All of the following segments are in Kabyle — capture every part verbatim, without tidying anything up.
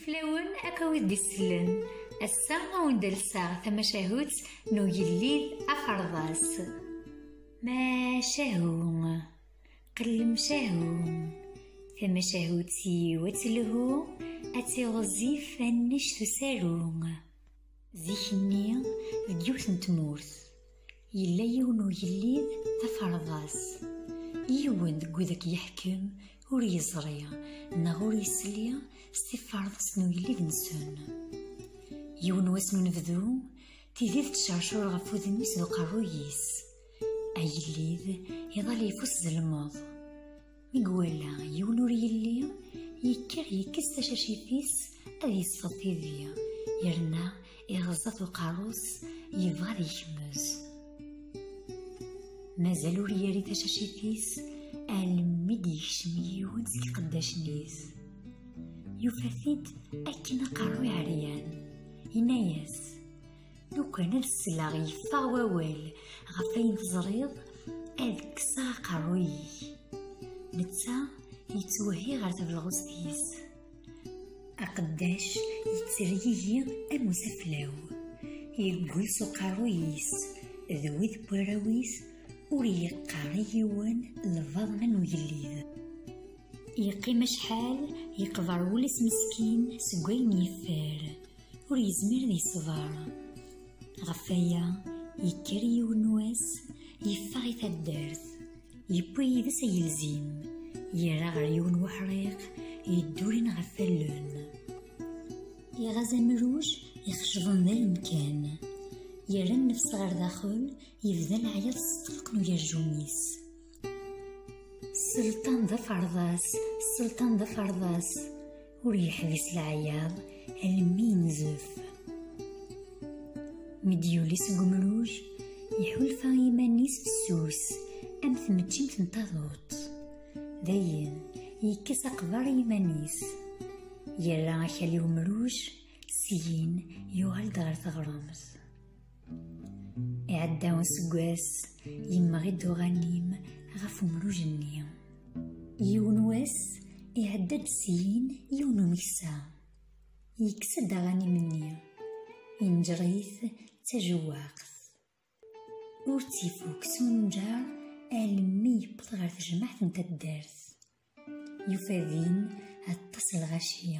Fell-awen akk a wid d-isellen, ass-a a wen-d-alseɣ tamacahut n ugellid aferḍas. Macahu, qellem cahu, tamacahut-iw ad telhu, ad tiɣzif annect usaru. Zik-nni, deg yiwet n tmurt, yella yiwen ugellid d aferḍas. Yiwen deg widak yeḥkem ur yeẓri neɣ ur yesli s tiferḍes n ugellid-nsen. Yiwen wass n unebdu, tidi tettcercur ɣef wudem-is d uqerruy-is. Agellid iḍal yeffus d lmeḍ. Mi iwala yiwen ur yelli, yekker yekkes tacacit-is ad yesfeḍ tidi, yerna iɣeẓẓa-t uqerru-s, yebɣa ad yekmez. Mazal ur yerri tacacit-is almi d-yekcem yiwen seg iqeddacen-is. Yufa-t-id akken aqerruy ɛeryan. Yenna-yas: "Lukan ad sleɣ yeffeɣ wawal ɣef wayen teẓriḍ, ad kkseɣ aqerruy-ik." Netta yettwehhi ɣer tebelɣust-is. Aqeddac yettergigi am usaflaw, yeggul s uqerruy-is d wid n warraw-is, ur yeqqar i yiwen lbaḍna n ugellid. Yeqqim acḥal, yeqber wul-is meskin seg wayen yeffer, ur yezmir ad yeṣber. Ɣef waya, yekker yiwen wass, yeffeɣ i taddart, yewwi yid-s agelzim, yerra ɣer yiwen weḥriq yeddurin ɣef wallen. Iɣaz amruj ixecḍen d ayen kan, yerra nnefs ɣer daxel, yebda leɛyaḍ s ṭṭerq n ugerjum-is. Sselṭan d aferḍas, sselṭan d aferḍas, ur yeḥbis leɛyaḍ almi yenzef. Mi d-yuli seg umruj, iḥulfa iman-is fessus am tmeččimt n taduṭ. Dayen, yekkes aqbar i yiman-is. Yerra akal i umruj, syin yuɣal-d ɣer teɣremt. Iɛedda useggas, yemmeɣ-d uɣanim ɣef umruj-nni. Yiwen wass, iɛedda-d syin yiwen umeksa. Yekkes-d aɣanim-nni, inǧer-it d tajewwaqt. Ur tt-ifuk s unǧer almi yewweḍ ɣer tejmaɛt n taddart. Yufa din aṭas n lɣaci.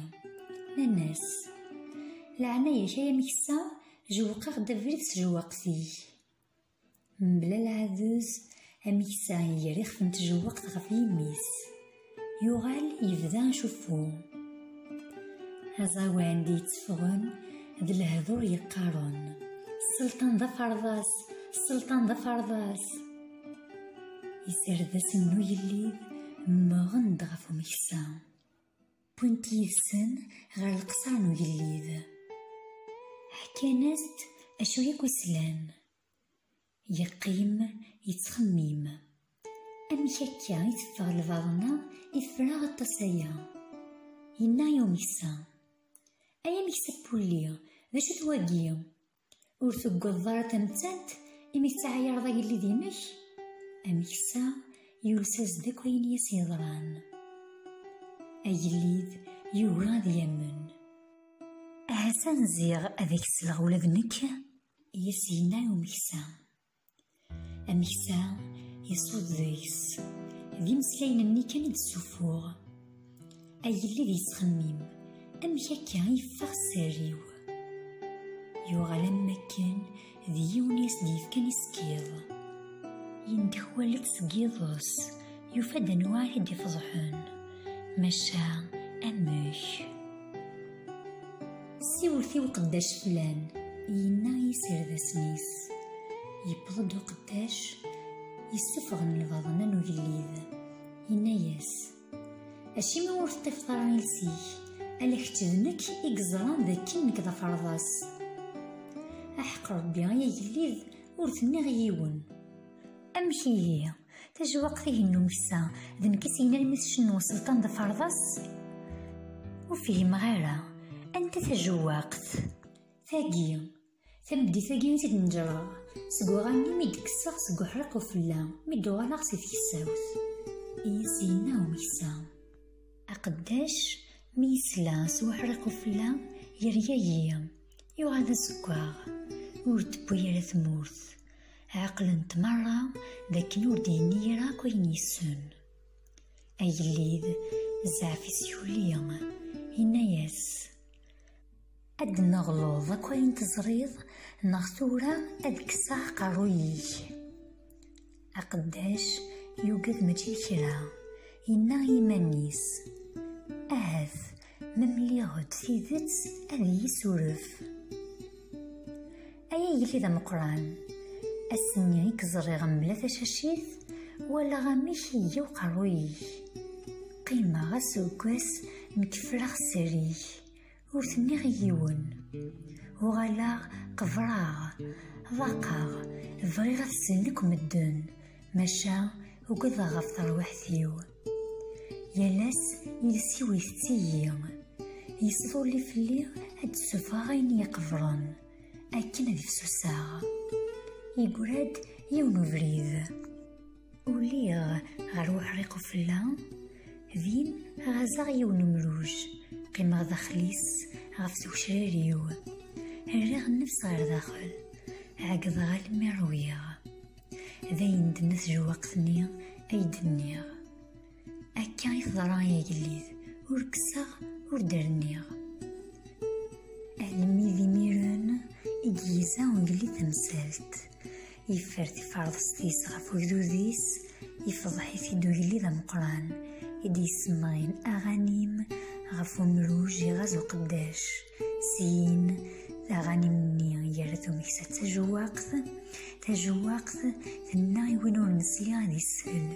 Nnan-as: "Leɛnaya-k ay ameksa, jewweq-aɣ-d abrid s tjewwaqt-ik." Mebla lɛadez, ameksa iger ixef n tjewwaqt ɣef yimi-s. Yuɣal yebda acuffu. Aẓawan d-yetteffɣen d lehdur yeqqaren: "Sselṭan d aferḍas! Sselṭan d aferḍas!" Iserdasen n ugellid mmɣen-d ɣef umeksa. Wwin-t yid-sen ɣer leqṣer n ugellid. Ḥkan-as-d acu yakk i slan. Yeqqim yettxemmim. Amek akka i teffeɣ lbaḍna i tefra aṭas aya? Yenna i umeksa: "Ay ameksa n wulli, d acu-t wagi? Ur tuggadeḍ ara tamettant imi tettɛayareḍ agellid-inek?" Ameksa yules-as-d akk ayen i as-yeḍran. Agellid yugi ad yamen. "Ahasan ziɣ ad ak-sleɣ ula d nekk," i as-yenna i umeksa. Ameksa iṣuḍ deg-s, d imeslayen-nni kan i d-ssuffuɣ. Agellid yettxemmim: "Amek akka i yeffeɣ sser-iw?" Yuɣal am wakken d yiwen i as-d-yefkan isekkiḍ. Yendekwal-d seg yiḍes, yufa-d anwa i t-id-ifeḍḥen. Maca amek? "Siwlet i uqeddac flan," yenna i iserdasen-is. Yewweḍ-d uqeddac yessufɣen lbaḍna n ugellid. Yenna-yas: "Acimi ur teṭṭifeḍ ara iles-ik? Ala kečč d nekk i yeẓran d akken nekk d aferḍas." "Aḥeqq Rebbi ay agellid, ur t-nniɣ i yiwen." "Amek ihi? Tajewwaqt-ihin n umeksa, d nekk i s-yennan mi tcennu sselṭan d aferḍas?" "Ur fhimeɣ ara. Anta tajewwaqt?" "Tagi. Tameddit-agi i tt-id-neǧreɣ seg uɣanim i d-kkseɣ seg uḥriq ufella mi d-uɣaleɣ si tkeksawt," i as-yenna umeksa. Aqeddac Mi yesla s uḥriq ufella, yerya-yi, yuɣal d azeggaɣ, ur d-tewwi ara tmurt. Ɛeqlen-t merra d akken ur d-yenni ara akk ayen yessen. Agellid, zzɛef-is yuli, yenna-yas: "Ad d-neɣleḍ akk ayen teẓriḍ, neɣ tura ad kkseɣ aqerruy-ik." Aqeddac yugad mačči d kra, yenna i yiman-is: "Ahat ma mliɣ-d tidet ad iyi-suref." "Ay agellid ameqqran, ass-nni i k-ẓriɣ mebla tacacit, walaɣ amek iga uqerruy-ik. Qqimeɣ aseggas nekk ffreɣ sser-ik, ur t-nniɣ i yiwen. Uɣaleɣ qebreɣ, ḍaqeɣ, bɣiɣ ad t-ssnen akk medden, maca ugadeɣ ɣef terwiḥt-iw. Yal ass iles-iw itett-iyi, yesḍulli fell-i ad d-ssufɣeɣ ayen i yi-qebren, akken ad ifsuseɣ." Yeggra-d yiwen ubrid. Uliɣ ɣer uḥriq ufella, din ɣazeɣ yiwen umruj, qqimeɣ daxel-is ɣef tgecrar-iw, rriɣ nnefs ɣer daxel, ɛeggḍeɣ almi ṛwiɣ. D ayen d-tenna tjewwaqt-nni ay d-nniɣ. Akka i teḍra ay agellid, ur kkseɣ, ur d-rniɣ. Almi d imiren i yegza ugellid tamsalt, yeffer tiferḍest-is ɣef ugdud-is, yefḍeḥ-it-id ugellid ameqqran i d-yessemɣin aɣanim ɣef umruj iɣaz uqeddac. Syin, aɣanim-nni yerra tumeksa d tajewwaqt. Tajewwaqt tenna i win ur nesli ad isel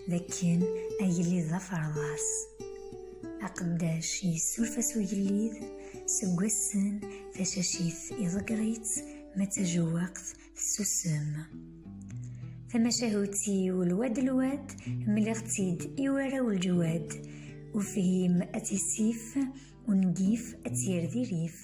d akken agellid d aferḍas. Aqeddac yessuref-as ugellid, seg wassen tacacit iḍegger-itt, ma d tajewwaqt tessusem. Tamacahut-iw lwad lwad, mliɣ-tt-id i warraw leǧwad, ufhim ad tt-isif, ungif ad tt-yerr di rrif.